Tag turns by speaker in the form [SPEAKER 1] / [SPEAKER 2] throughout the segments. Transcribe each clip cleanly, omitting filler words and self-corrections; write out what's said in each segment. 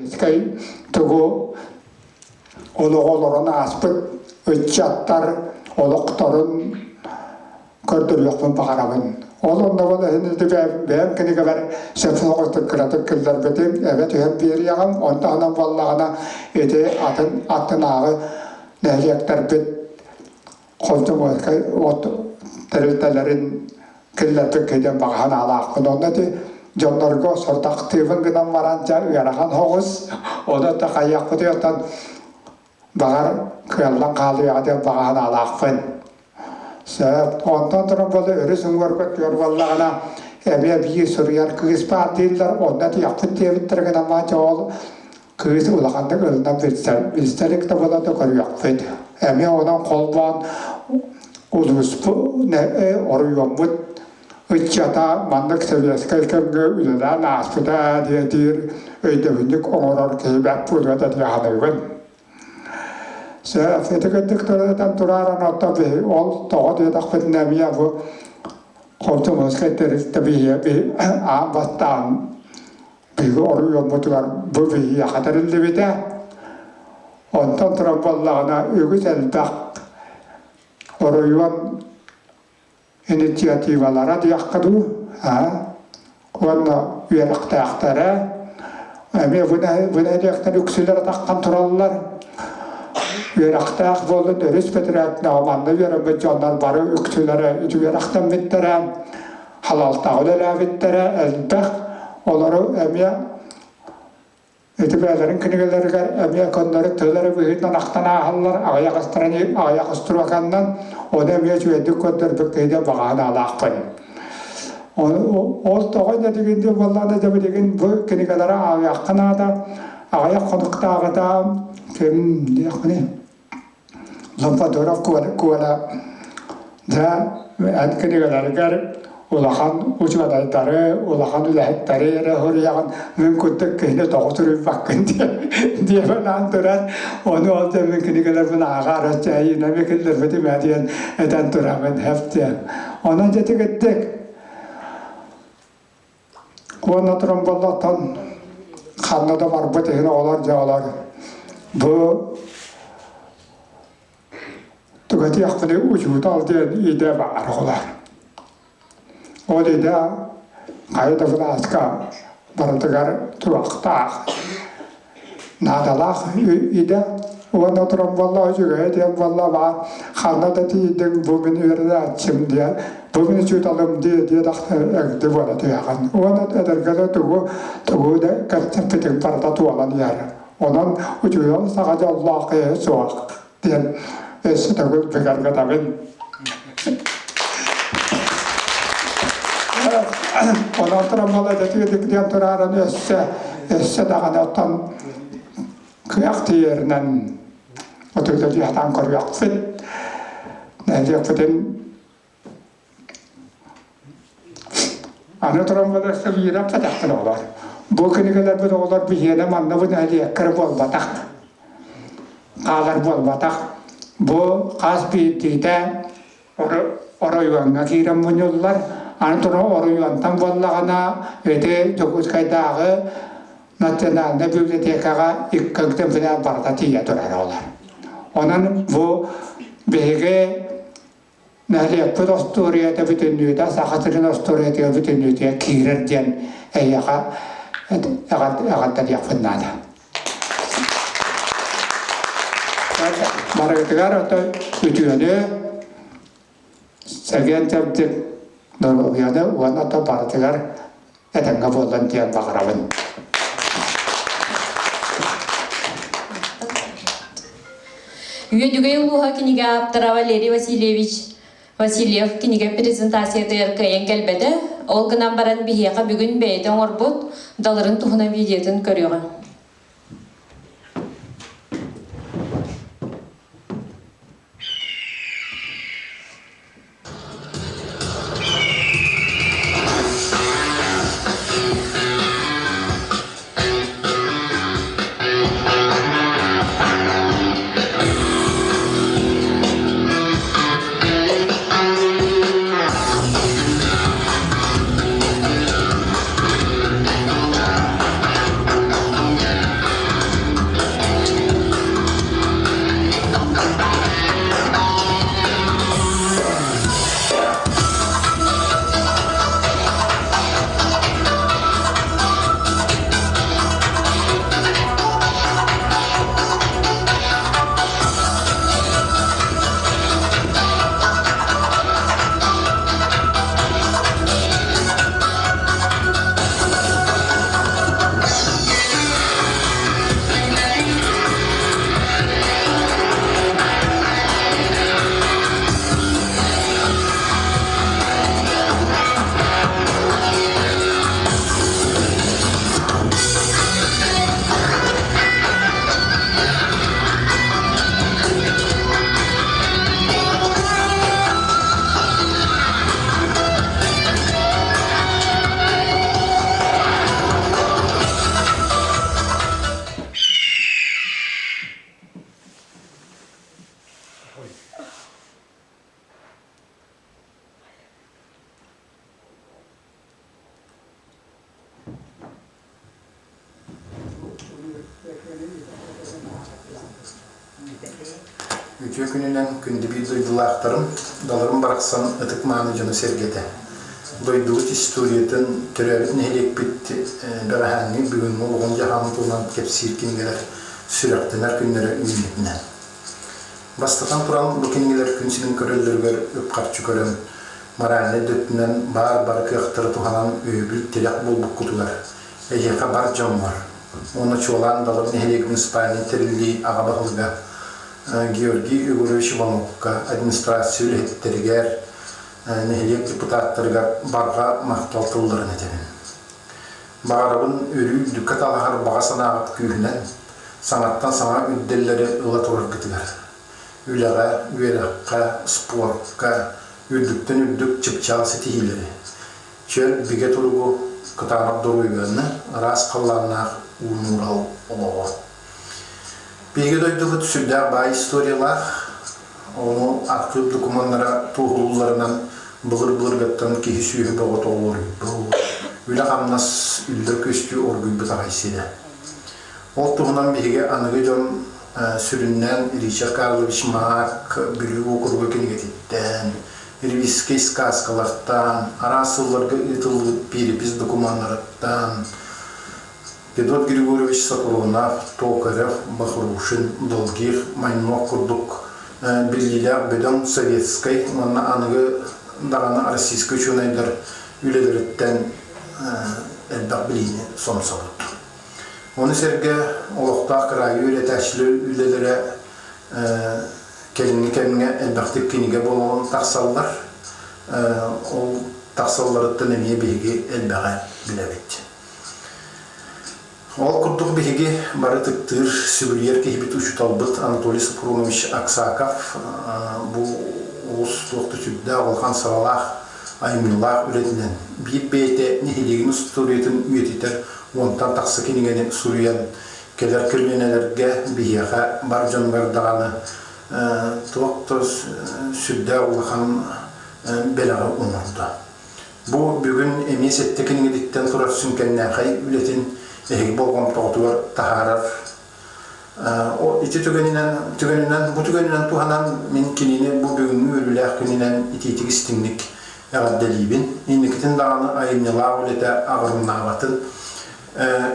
[SPEAKER 1] Сэбиэскэй тугу олоҕу олорон ааспыт ыччаттар олохторун көрдөрүөхпүн баҕарабын. Ол оннугун иһин ити бэйэм кинигэбэр сөп соҕустук кыратык киллэрбитим, эбэ түһэн биэриэҕим, онтон буоллаҕына ити атын аттынааҕы нэһилиэктэрбит хомсомуольскай от тэрилтэлэрин киллэрбит киһи баҕа санаалаахпын. Онно ити дьоннорго сордохтуубун гынан баран дьэ ыарахан соҕус, ону да хайыахпытый оттон баҕар кыаллан хаалыаҕа диэн баҕа санаалаахпын. Сөп. Онтон туран буолла өрүс уҥуорга түөр буоллаҕына эмиэ биир суруйар кыыс баар дииллэр, онно тиэхпит диэбиттэр гынан баран ол кыыс улаханнык ылынан билсэр, билсэ илик да буолан да көрүөхпүт. Эмиэ онон холбоон улууспут, оройуоммут ыччата маннык сэбиэскэй кэмҥэ үлэлээн ааспыта диэтиир өйдөбүнньүк оҥорор киһи бэрт буолуо этэ дии саныыбын. Ити кырдьык тылытан турааран оттон биһи ол тоҕо диэтэхпитинэ эмиэ бу комсомольскай тэрилтэ биһи аан бастаан биһиги оройуоммутугар бу биһиэхэ тэриллибитэ. Онтон туран буоллаҕына үгүс элбэх оройуон инициативалара диэххэ дуу, уонна үөрэхтээхтэрэ эмиэ бу нэһилиэктэр үксүлэрэ таххан тураллар. Үөрэхтээх буоллун өрүс бэтэрээтинэҕэ манна үөрэммит дьоннор бары үксүлэрэ ити үөрэхтэммиттэрэ, халалтаҕа үлэлээбиттэрэ элбэх. Олору эмиэ Ити бэйэлэрин кинигэлэригэр эмиэ көннөрү тыл эрэ быһыытынан ахтан ааһаллар, аҕыйах аҕыйах устуруоканнан, ону эмиэ үчүгэйдик көрдөрбүт киһи диэн баҕа санаалаахпын. Ол тоҕо иннэтигин диэн буоллаҕына дьэ билигин бу кинигэлэри ааҕыахха наада. Аҕыйах хонуктааҕыта ким диэхпиний Ломпадоров Коля дьэ эн кинигэлэргэр улахан учуонайдары, улахан үлэһиттэри эрэ суруйаҕын, мин курдук киһини тоҕо суруйбаккын диэбэнаан туран, ону ол дьэ мин кинигэлэрбин ааҕаар өччэйиинэми киллэрбитим ээ диэн этэн тураммын хэп диэн. Онон дьэ тигиттик Уонна туран буоллаттан ханна да барбыт иһин оҕолор дьэ олор бу түгэтиэхпини учуутал диэн идэ баар оҕолор. Ол идэ хайа да былааска барытыгар туруохтаах наадалаах идэ уонна туран буолла үчүгэйэ диэн буолла баар ханна да тиийдиҥ бу мин үөрэнээччим диэн бу мин учууталым диэ диэтэхтэр эгди буола түһэҕин уонна эдэргэ да тугу тугу да кэпсэппитиҥ барыта туолан иһэр онон учуутал саҕа дьоллоох киһи суох диэн өссө төгүл бигэргэтэбин. Онон туран буола дэтиэдик диэн турааран өссө өссө даҕаны оттон кыах тиийэринэн отуйда көрүөхпүт нэһилиэкпитин Аны туран өссө биирэ эппэтэхпин оҕолор. Бу кинигэлэрбит оҕолор биһиэнэ манна бу нэһилиэккэ буолбатах. Хаалар буолбатах. Бу хас биирдиитэ оройуоҥҥа киирэн мунньуллар. Аны туран оройуонтан буоллаҕына ити Дьокуускайдааҕы национальнай библиотекаҕа икки экземпляр барыта тиийэ турар оҕолор. Онон бу биһиги Нэһилиэкпит остуоруйата бүтүннүүтэ Саха сирин остуоруйатыгар бүтүннүүтүгэр киирэр диэн эйиэхэ эҕэрдэлиэхпин наада. Барыгытыгар ото үтүөнү, чэгиэн чэбдик доруобуйаны уонна ото барытыгар этэҥҥэ буоллун диэн баҕарабын.
[SPEAKER 2] Үөдүгэй улууһа кинигэ ааптара Валерий Васильевич Васильев кинигэ презентациятыгар кыайан кэлбэтэ. Ол гынан баран биһиэхэ бүгүн бэйэтэ оҥорбут далырын туһунан видеотын көрүөҕүҥ.
[SPEAKER 3] Үтүө күнүнэн күндү биир дойдулаахтарым, далырым барахсан ытык-мааны дьоно-сэргэтэ. Дойдубут историятын, төрөөбүт нэһилиэкпит бэҕэһээҥҥи, бүгүҥҥү олоҕун-дьаһаҕын туһунан кэпсиир кинигэлэр сүрэхтэнэр күннэрэ үүммүтүнэн. Бастатан туран, бу кинигэлэр күн сирин көрөллөрүгэр үп-харчы көрөн, моральнай да өттүнэн баар бары кыахтары туһанан өйөбүл тирэх буолбуккутугар, эһиэхэ бар дьоммор уонна чуолаан Далыр нэһилиэк муниципальнай тэриллии аҕа баһылыга Георгий Егорович Ивановка, администрация үлэһиттэригэр, нэһилиэк депутаттарыгар барҕа махтал тылларын этэбин. Баҕарабын өрүү үрдүккэ талаһар баҕа санааҕыт күүһүнэн саҥаттан саҥа үрдэллэри ыла тураргытыгар. Үлэҕэ, үөрэххэ, спортка үрдүктэн үрдүк чыпчаал ситиһиилэри, чөл бигэ туругу, кытаанах доруобуйаны, ыраас халлааннаах уу-нуурал олоҕу. Биһиги дойдубут сүрдээх баай историялаах, ону архыып докумуоннара туоһулуулларынан былыр-былыргыттан киһи сүөһү бөҕө тоҕуоруйбут, үлэ-хамнас үллэр көстүү оргуйбут аҕай сирэ. Ол туһунан биһиги аныгы дьон сүрүннээн Ричард Карлович Маак Бүлүү уокуруга кинигэтиттэн, ревизскэй сказкалартан, араас сылларга ыытыллыбыт перепись докумуоннарыттан, Федот Григорьевич Сокурунов, Токарев, Бахрушин, Долгих, Майнок курдук биллиилээх бөдөҥ советскай уонна аныгы даҕаны российскай учуонайдар үлэлэриттэн элбэх билиини сомсобут. Ону сэргэ олохтоох кыраайы үөрэтээччилэр үлэлэрэ кэлиҥҥи кэмҥэ элбэхтик кинигэ буолан тахсаллар. Ол тахсалларыттан эмиэ биһиги элбэҕи билэбит. Ол курдук биһиги бары ытыктыыр, сүгүрүйэр киһибит учууталбыт Анатолий Сопрунович Аксаков бу олус туох да сүрдээх улахан сыралаах, айымньылаах үлэтинэн биир бэйэтэ нэһилиэгин устуоруйатын үйэтитэр уонтан тахса кинигэни суруйан кэлэр көлүөнэлэргэ биһиэхэ бар дьонугар даҕаны туох да сүрдээх улахан бэлэҕи оҥордо. Бу бүгүн эмиэ сэттэ кинигэтиттэн турар сүҥкэннээхэй үлэтин эһиги болҕомтоҕутугар таһаарар. Ити түгэнинэн, түгэнинэн, бу түгэнинэн туһанан мин кинини бу бүгүҥҥү үөрүүлээх күнүнэн итиитик истиҥник эҕэрдэлиибин. Инникитин даҕаны айымньылаах үлэтэ аҕырымнаабатын,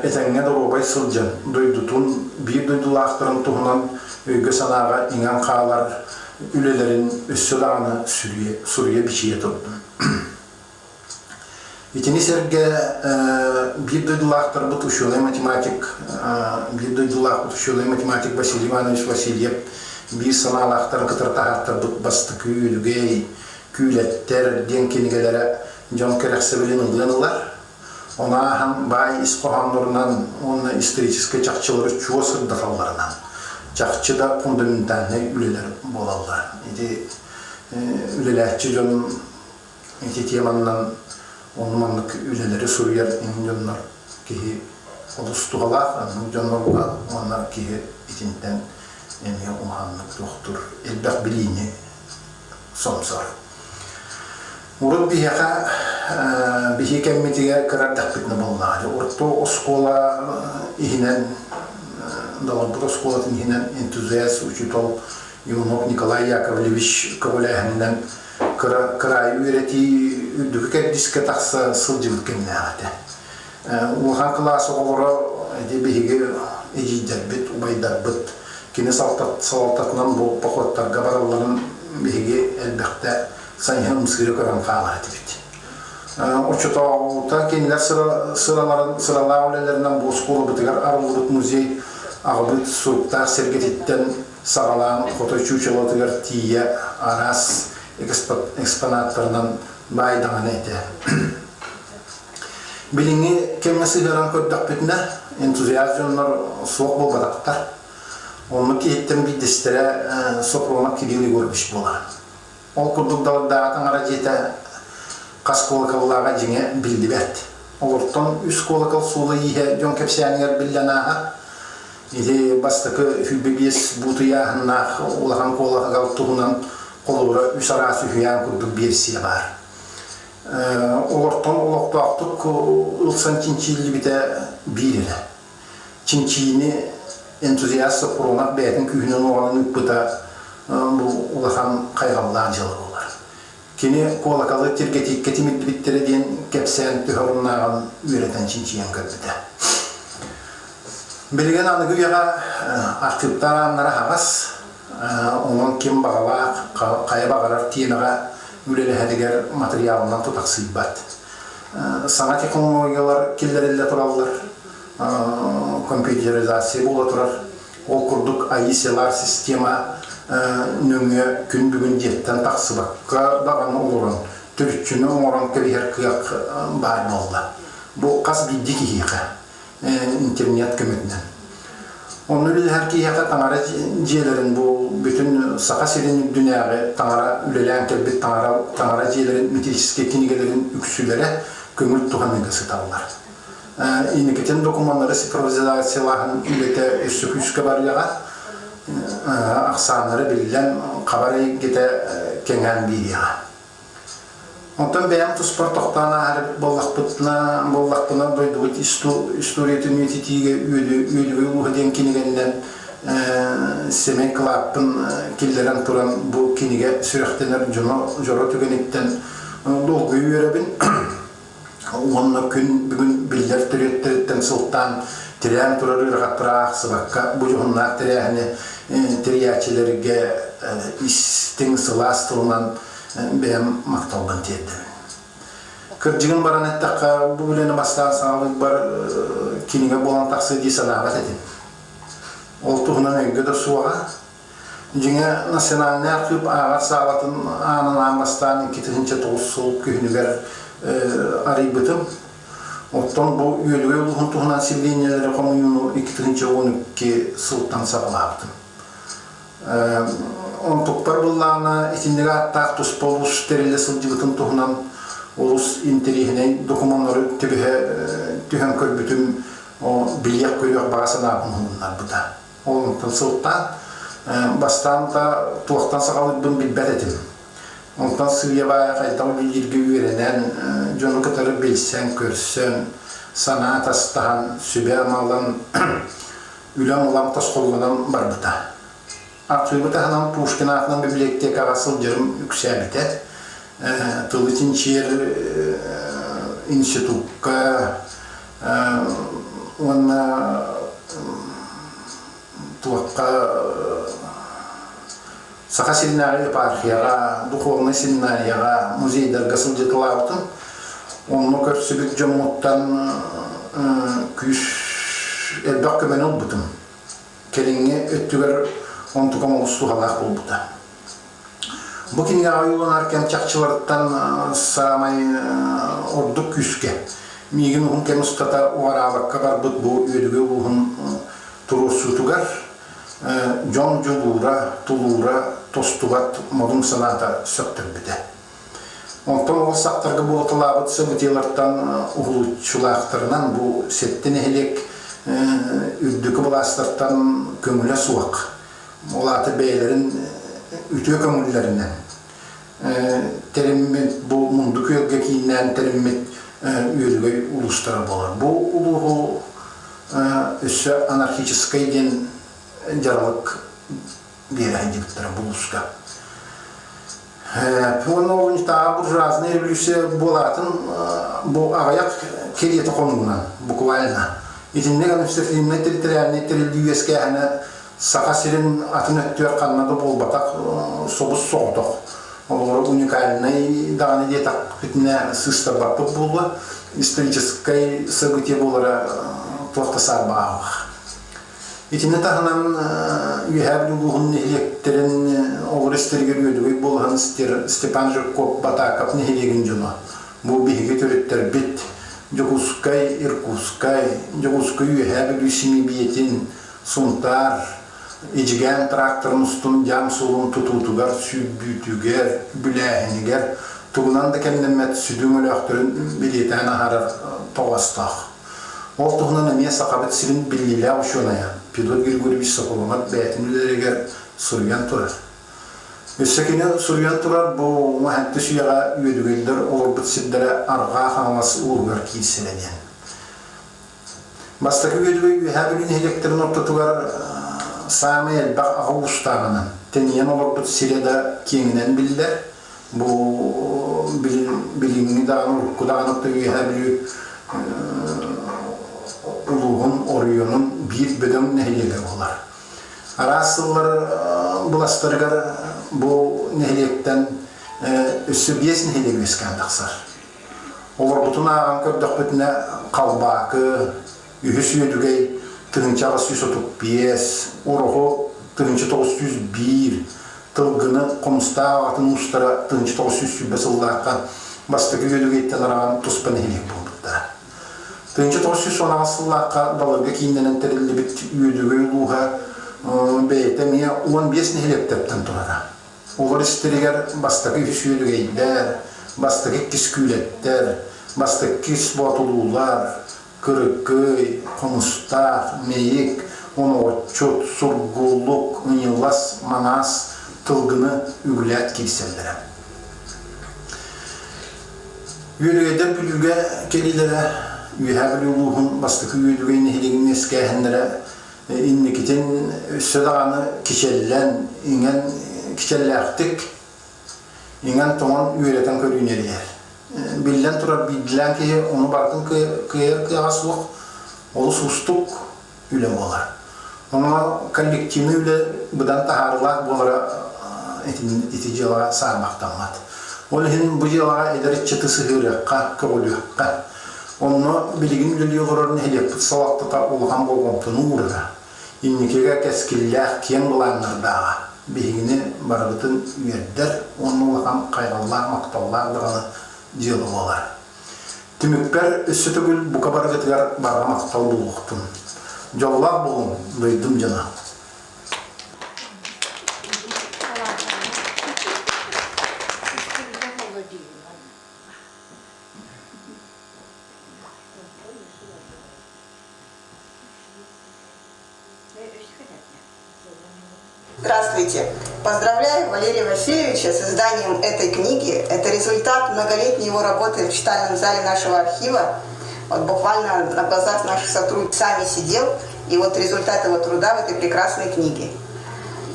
[SPEAKER 3] этэҥҥэ доруобай сылдьан, дойдутун, биир дойдулаахтарын туһунан өйгө-санааҕа иҥэн хаалар үлэлэрин өссө даҕаны суруйа-бичийэ турдун. Итини сэргэ биир дойдулаахтарбыт учуонай-математик, биир дойдулаахпыт учуонай-математик Василий Иванович Васильев биир санаалаахтарын кытары таһааттарбыт бастакы үөлүгэй, күүлэттэр диэн кинигэлэрэ дьон кэрэхсэбилин ылыан ылар. Ону ааһан баай ис хоһооннорунан уонна историческай чахчылары чуо сырдаталларынан чахчы да фундаментальнай үлэлэр буолаллар. Ити үлэлээччи дьон ити теманан ону маннык үлэлэри суруйар иҥин дьоннор киһи олус туһалаах оннук дьоннорго уонна киһи итинтэн эмиэ улаханнык туохтур элбэх билиини сомсор. Урут биһиэхэ биһи кэммитигэр кыра эрдэхпитинэ буоллаҕа орто оскуола иһинэн Даларбыт оскуолатын иһинэн энтузиаст учуутал Иванов Николай Яковлевич көҕүлээһининэн кыра кыраайы үөрэтии үрдүкү кэрдиискэ тахса сылдьыбыт кэмнээх этэ. Улахан кылаас оҕолоро ити биһиги эдьиийдэрбит, убайдарбыт кини салалтатынан бу походтарга баралларын биһиги элбэхтэ сайыһан ымсыыра көрөн хаалар этибит. Оччотооҕута кинилэр сыраларын, сыралаах үлэлэринэн бу оскуолабытыгар арыллыбыт музей аҕабыт суруктаах сэргэтиттэн саҕалаан Хотой чуучалатыгар тиийэ араас экспонаттарынан баай даҕаны этэ. Билиҥҥи кэмҥэ сыһыаран көрдөхпүтүнэ, энтузиаст дьоннор суох буолбатахтар. Оннук киһиттэн биирдэстэрэ Сопронов Кирилл Егорович буолар. Ол курдук Далардааҕы таҥара дьиэтэ хас куолакаллааҕа дьиҥэ биллибэт. Олортон үс куолакал суола-ииһэ дьон кэпсээнигэр биллэн ааһар. Ити бастакы 25 буут ыйааһыннаах улахан куолакал туһунан холобура үс араас үһүйээн курдук биэрсийэ баар. Олортон олохтоохтук ылсан чинчийиллибитэ биир эрэ. Чинчийиини энтузиаст Сопронов бэйэтин күүһүнэн уоҕунан ыыппыта. бу улахан хайҕаллаах дьыала буолар. Кини куолакалы тиргэтииккэ тимирдибиттэрэ диэн кэпсээн төһө оруннааҕын үөрэтэн чинчийэн көрбүтэ. Билигин аныгы үйэҕэ архыыптар ааннара аһаҕас, онон ким баҕалаах хайа баҕарар тиэмэҕэ үлэлэһэригэр матырыйаалынан тутахсыйбат. Саҥа технологиялар киллэриллэ тураллар, компьютеризация буола турар. Ол курдук АИСЛАР система нөҥүө күн бүгүн дьиэттэн тахсыбакка даҕаны олорон, төрүччүнү оҥорон кэбиһэр кыах баар буолла. Бу хас биирдии киһиэхэ интернет көмөтүнэн. Онно үлэлэһэр киһиэхэ таҥара дьиэлэрин бу бүтүн Саха сирин үрдүнээҕи таҥара үлэлээн кэлбит таҥара таҥара дьиэлэрин метрическэй кинигэлэрин үксүлэрэ көҥүл туһаныыга сыталлар. Инникитин докумуоннары цифровизациялааһын үлэтэ өссө күүскэ барыаҕа. Ахсааннара биллэн, хабар эйгэтэ кэҥээн биэриэҕэ. Онтон бэйэм туспар тохтоон ааһар эбит буоллахпытына, буоллахпына дойдубут историятын үйэтитиигэ Үөдүгэй улууһа диэн кинигэннэн сэмэй кылааппын киллэрэн туран бу кинигэ сүрэхтэнэр дьоно дьоро түгэниттэн долгуйа үөрэбин. Уонна күн бүгүн биллэр төрүөттэриттэн сылтаан тирээн турар ыарахаттары аахсыбакка бу дьоһуннаах тэрээһини тэрийээччилэргэ истиҥ сылаас тылынан бэйэм махталбын тиэрдэбин. Кырдьыгын баран эттэххэ, бу үлэни бастаан саҕалыырбар кинигэ буолан тахсыа дии санаабат этим. Ол туһунан өйгө да суоҕа. Дьиҥэ, национальнай архыып ааҕар саалатын аанын аан бастаан 2009 сыл күһүнүгэр арыйбытым. Оттон бу Үөдүгэй улууһун туһунан сибидиэнньэлэри хомуйууну 2012 сылтан саҕалаабытым. Онтукпар быллаана итинник ааттаах туспа улуус тэриллэ сылдьыбытын туһунан олус интэриэһинэй докумуоннары түбэһэ түһэн көрбүтүм, билиэх-көрүөх баҕа санаабын уһуннарбыта. Ол онтон сылтаан бастаан да туохтан саҕалыырбын билбэт этим. Онтон сыыйа-баайа хайдах үлэлииргэ үөрэнэн, дьону кытары билсэн-көрсөн, санаа атастаһан, сүбэ-ама ылан, үлэм улам тосхоллонон барбыта. Архыыбы таһынан Пушкин аатынан библиотекаҕа сылдьарым үксээбитэ. Тылы чинчийэр институкка уонна туохха Саха сиринээҕи епархияҕа, духовнай семинарияҕа, музейдарга сылдьыталаабытым. Онно көрсүбүт дьоммуттан күүс элбэх көмөнү ылбытым. Кэлиҥҥи өттүгэр онтукам олус туһалаах буолбута. Бу кинигэҕэ ойууланар кэм чахчыларыттан саамай ордук күүскэ миигин уһун кэм устата уҕараабакка барбыт бу Үөдүгэй улууһун туруорсуутугар дьон дьулуура, тулуура тостубат модун санаата сөхтөрбүтэ. Онтон ол сахтарга буолуталаабыт событиелартан уһулуччулаахтарынан бу сэттэ нэһилиэк үрдүкү былаастартан көҥүлэ суох. Ол аата бэйэлэрин үтүө көҥүллэринэн тэриммит бу Мунду күөлгэ кииннээн тэриммит Үөдүгэй улуустара буолар. Бу улууһу өссө анархическай диэн дьаралык биэрэ сылдьыбыттара бу улууска. Уонна олунньутааҕы буржуазная революция буолаатын бу аҕыйах кэриэтэ хонугунан буквально итинник административнай территориальнай тэриллии үөскээһинэ Саха сирин атын өттүгэр ханна да буолбатах собус соҕотох. Олору уникальнай даҕаны диэтэхпитинэ сыыстарбаппыт буолуо. Историческай событие буолара туох да саарбаҕалаах. Итини таһынан Үөһээ Бүлүү улууһун нэһилиэктэрин олор истэригэр Үөдүгэй буолаһын Степан Жирков Батаакап нэһилиэгин дьоно. Бу биһиги төрүттэрбит Дьокуускай, Иркутскай, Дьокуускай Үөһээ Бүлүү симибиэтин, Сунтаар, Эдьигээн тракторын устун дьаам суолун тутуутугар, сүүрдүүтүгэр, үбүлээһинигэр тугунан да кэмнэммэт сүдү өҥөлөөхтөрүн бэлиэтээн аһарар тоҕоостоох. Ол туһунан эмиэ Сахабыт сирин биллиилээх учуонайа Петр Григорьевич Соколонов бэйэтин үлэлэригэр суруйан турар. Өссө кини суруйан турар бу XX үйэҕэ үөдүгэйдэр олорбут сирдэрэ Арҕаа Хаҥалас улууһугар киирсэрэ диэн. Бастакы үөдүгэй Үөһээ Бүлүү нэһилиэктэрин ортотугар Саамай элбэх аҕа уустааҕынан, тэнийэн олорбут сирэ да киэҥинэн биллэр. Бу билиҥҥи даҕаны, урукку даҕаны Үөһээ Бүлүү улууһун, оройуонун биир бөдөҥ нэһилиэгэ буолар. Араас сыллар быластарыгар бу нэһилиэктэн өссө биэс нэһилиэк үөскээн тахсар. Олорбутун ааҕан көрдөхпүтүнэ Халбаакы, Үһүс Үөдүгэй 1835, Ороһу 1901, Тылгыны Хомустаах аҕатын уустара 1920 сыллаахха бастакы Үөдүгэйтэн араҕан туспа нэһилиэк буолбуттара. 1918 сыллаахха Далырга кииннэнэн тэриллибит Үөдүгэй улууһа бэйэтэ эмиэ 15 нэһилиэктэртэн турара. Олор истэригэр бастакы үһүс үөдүгэйдэр, бастакы иккис күүлэттэр, бастакы иккис боотулуулар, Кырыкый, Хомустаах, Мэйик, Оноҕоччут, Сургуулук, Ньылас, Манаас тылгыны үгүлээт киирсэллэрэ. Үөдүгэйдэр Бүлүүгэ кэлиилэрэ Үөһээ Бүлүү улууһун бастакы Үөдүгэй нэһилиэгин үөскээһиннэрэ инникитин өссө даҕаны кичэллэн, иҥэн кичэллээхтик иҥэн-тоҥон үөрэтэн көрүүнү эрэйэр. Биллэн турар, биирдиилээн киһи ону барытын кыайар кыаҕа суох, олус уустук үлэ буолар. Онно коллективный үлэ быдан таһаарыылаах буолара ити дьыалаҕа саарбахтаммат. Ол иһин бу дьыалаҕа эдэр ыччаты сыһыарыахха, көҕүлүөххэ. Онно билигин үлэлии олорор нэһилиэкпит салалтата улахан болҕомтону уурара, инникигэ кэскиллээх киэҥ былааннардааҕа биһигини барыбытын үөрдэр уонна улахан хайҕаллаах, махталлаах даҕаны дьыала буолар. Түмүкпэр өссө төгүл бука барыгытыгар барҕа махтал буолуохтун. Дьоллоох буолуҥ, дойдум дьоно!
[SPEAKER 4] Здравствуйте! Поздравляю Валерия Васильевича с изданием этой книги. Это результат многолетней его работы в читальном зале нашего архива. Вот буквально на глазах наших сотрудников сами сидел, и вот результат его труда в этой прекрасной книге.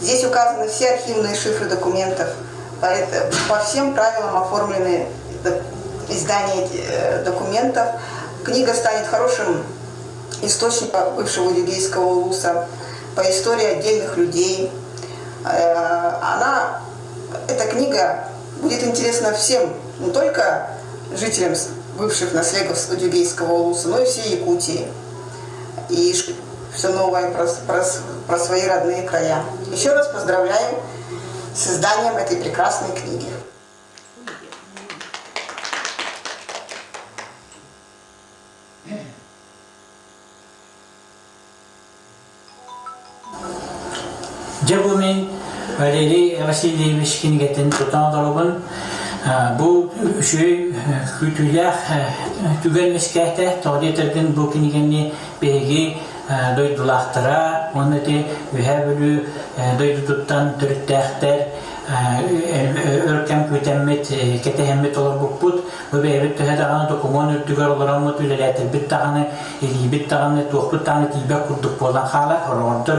[SPEAKER 4] Здесь указаны все архивные шифры документов, по всем правилам оформлены издание документов. Книга станет хорошим источником бывшего Удигейского улуса по истории отдельных людей. Она, эта книга будет интересна всем, не только жителям бывших наслегов Удигейского улуса, но и всей Якутии. И все новое про, про, про свои родные края. Еще раз поздравляю с изданием этой прекрасной книги.
[SPEAKER 5] Дьэ бу мин Валерий Васильевич кинигэтин тутан олоробун. Бу үчүгэй күүтүүлээх түгэн үөскээтэ. Тоҕо диэтэргин бу кинигэни биһиги дойдулаахтара уонна ити Үөһээ Бүлүү дойдутуттан төрүттээхтэр өр кэм күүтэммит, кэтэһэммит олорбуппут. Бу бэйэбит төһө даҕаны докумуон үрдүгэр олороммут үлэлээтэрбит даҕаны, илиибит даҕаны, туохпут даҕаны тиийбэт курдук буолан хаалар. Хороҕордор.